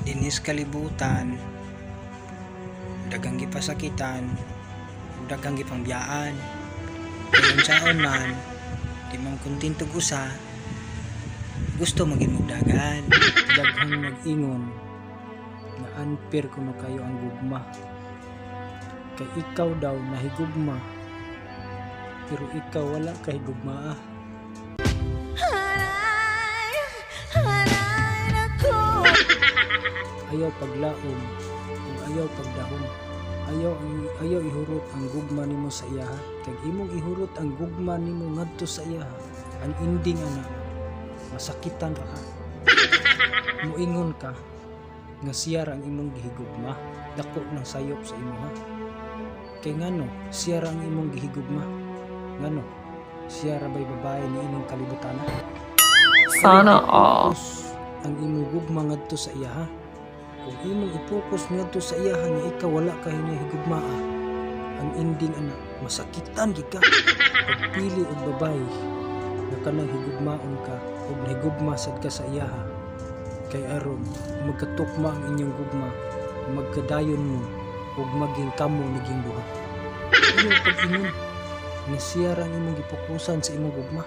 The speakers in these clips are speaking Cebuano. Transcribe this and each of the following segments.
Dinhi sa kalibutan, daghang gipasakitan ug daghang gipangbiyaan. Kay unsaon man, di man kontento usa, gusto man gyud dagan. Daghang nag-ingon nga unfair kuno kayo ang gugma. Kay ikaw daw nahigugma, pero ikaw wala kay gugmaa. Aray, aray, naku. Ayaw paglaom ug ayaw pagdahom. Ayaw ihurot ang gugma nimo sa iyaha. Kag imong ihurot ang gugma nimo ngadto sa iyaha, ang ending ana, masakitan ra ka. Muingon ka nga siya ra ang imong gihigugma, dako ng sayop sa imuha. Kay ngano siya ra ang imong gihigugma? Ngano siya ra bay babae ni ining kalibutan? Sana all. Focus ang imong gugma ngadto sa iyaha. Kung imong i-focus ngadto sa iyaha nga ikaw wala ka hinahigugmaa, ang ending ana, masakitan gid ka. Pagpili og babae nga kanang higugmaon ka ug nahigugma sad ka sa iyaha, kay aron magkatukma ang inyong gugma, magkadayon mo ug maging kamo naging duha. Ayaw pag-ingon nga siya ra ang imong gipokusan sa imong gugma.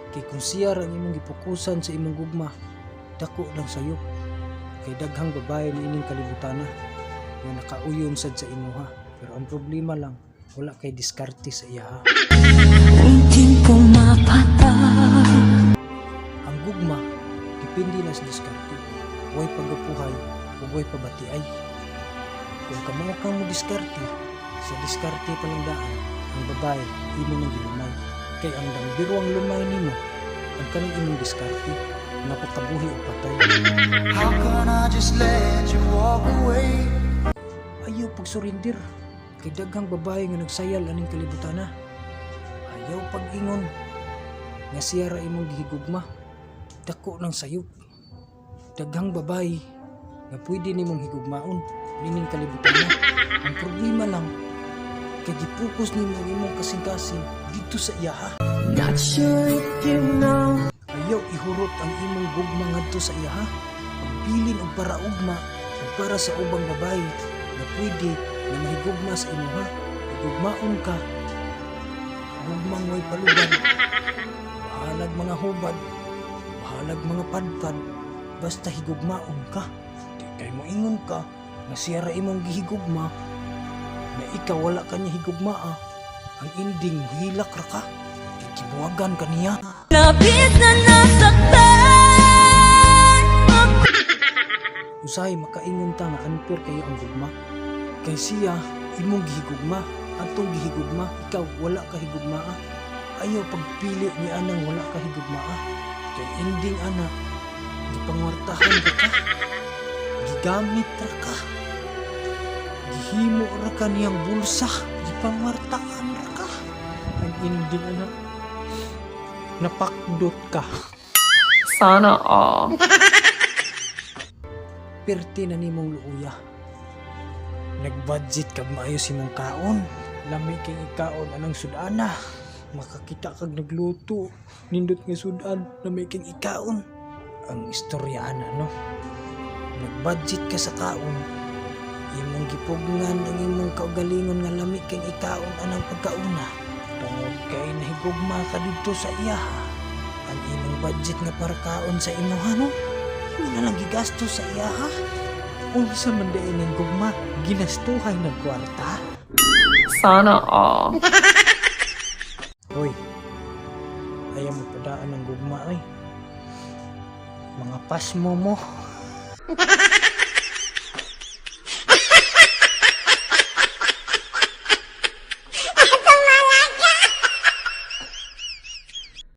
Kay kung siya ra ang imong gipokusan sa imong gugma, dako lang sayop. Kay daghang babae ni ining kalibutana nga nakauyon sad sa imuha. Pero ang problema lang, wala kay diskarte sa iyaha. Unting pumapatak. Ang gugma, depende na sa diskarte. Way pagapuhay ug way pabatiay. Kung kamo kang mo diskarte, sa diskarte pa lang daan, ang babae imo nang gilumay. Kay ang dambiro ang lumay nimo, ang kanang imong diskarte, napakabuhi o patay. How can I just let you walk away? Ayaw pag-surrender. Kay daghang babae nga nagsayal aning kalibutana. Ayaw pag-ingon nga siya ra imong gihigugma. Dako ng sayop. Daghang babae nga pwede nimong higugmaon nining kalibutana. Ang problema lang, kay gipokus nimo ang imong kasing-kasing dito sa iyaha. Not sure if you know. Ayaw ihurot ang imong gugma ngadto sa iyaha. Pagbilin og para ugma ug para sa ubang babae na pwede na mahigugma sa imuha. Higugmaon ka. Gugmang way palugad. Bahalag mga hubad. Bahalag mga padpad. Basta higugmaon ka. Di kay mo ingon ka na siya ra imong gihigugma na ikaw wala ka niya higugmaa. Ang ending, hilak ra ka. Gibuwagan ka niya. Labis na nasaktan ako. Usahay makaingon ta nga unfair kayo ang gugma. Kay siya imong gihigugma, atong gihigugma, ikaw wala ka higugmaa. Ayaw pagpili ni anang wala ka higugmaa. Kay ending ana, gipangwartahan ra ka. Gigamit ra ka. Gihimo ra ka niyang bulsa, gipangwartaan ra ka. Ang ending ana, napakdot ka. Sana all. Perti na nimong luuya. Nag-budget kag maayo sa imong kaon. Lami kay ikaon anang sudana. Makakita kag nagluto. Nindot nga sudan, lami kay ikaon. Ang istorya ana, no. Nag-budget ka sa kaon. Imong gipugnan ang imong kaugalingon nga lami kay ikaon anang pagkauna. Tungod kay nahigugma ka didto sa iyaha. Ang imong budget nga para kaon sa imuha, no, imo na lang gigasto sa iyaha. Unsa man diay ning gugma, ginastuhay ng kwarta. Sana all. Hoy, ayaw mo padaan ng gugma ay. Mga pasmo mo.